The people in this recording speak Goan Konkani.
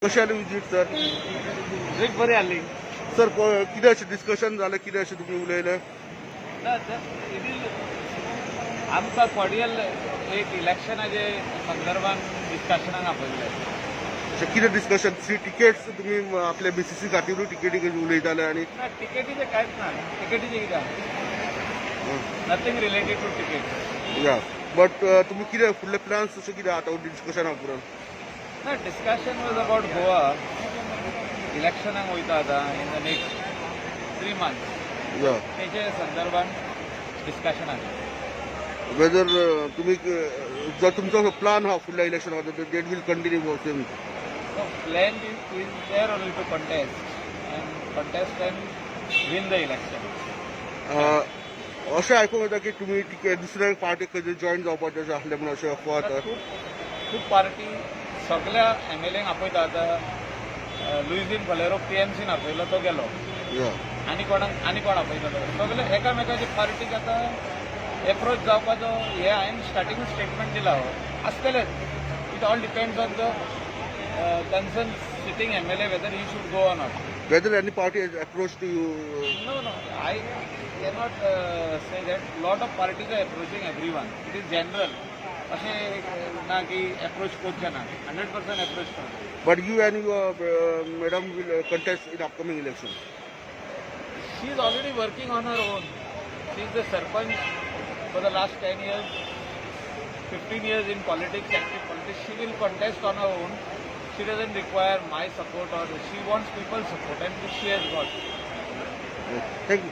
कशें जालें विजीट सर? ट्रीप बरी आसली. सर, कितें अशें डिस्कशन जालें, कितें अशें तुमी उलयले? ना, it is आमकां कॉर्डियल एक इलेक्शनाचे संदर्भान डिस्कशनाक आपयल्लें. अशें कितें डिस्कशन? थ्री टिकेट्स तुमी आपल्या बीसीसी खातीरूय टिकेटी उलयताले आनी ना, टिकेटीचें कांयच ना. टिकेटीचें कितें, नथींग रिलेटेड टू टिकेट. या, बट तुमी कितें फुडले प्लॅन्स अशें कितें आतां डिस्कशना उपरांत? ना, डिस्कशन वॉज अबाउट गोवा. इलेक्शनाक वयता आतां in the next 3 months. तेचे संदर्भान डिस्कशन आसलें. वेदर तुमी जर तुमचो प्लान आहा फुडल्या इलेक्शना खातीर, that will continue same? So plan is there only to contest and contest and win the election. अशें आयकूंक येता की तुमी टिकेट दुसऱ्या पार्टीक खंय जॉयन जावपाचें अशें आसलें म्हणून अशें अफवा आतां. खूब खूब पार्टी सगळ्या एमएलएंक आपयता आतां. लुईझीन फलेरो पीएमसीन आपयलो, तो गेलो. आनी कोणाक आनी कोण आपयतलो? सगळे एकामेकाचे पार्टीक आतां एप्रोच जावपाचो. हे हांवें स्टार्टिंग स्टेटमेंट दिला हो, आसतलेच. It all depends on the concerned sitting MLA, whether he should go or not. Whether any party has approached to you? No, I cannot say that. Lot of parties are approaching everyone. It is general. अशें ना की एप्रोच करचे ना. 100% एप्रोच करता. But you and your madam will contest in upcoming election? She is already working on her own. She is the sarpanch for the last 10 years, 15 years in politics, active politics. She will contest on her own. She doesn't require my support or she wants people's support, and which she has got. Thank you.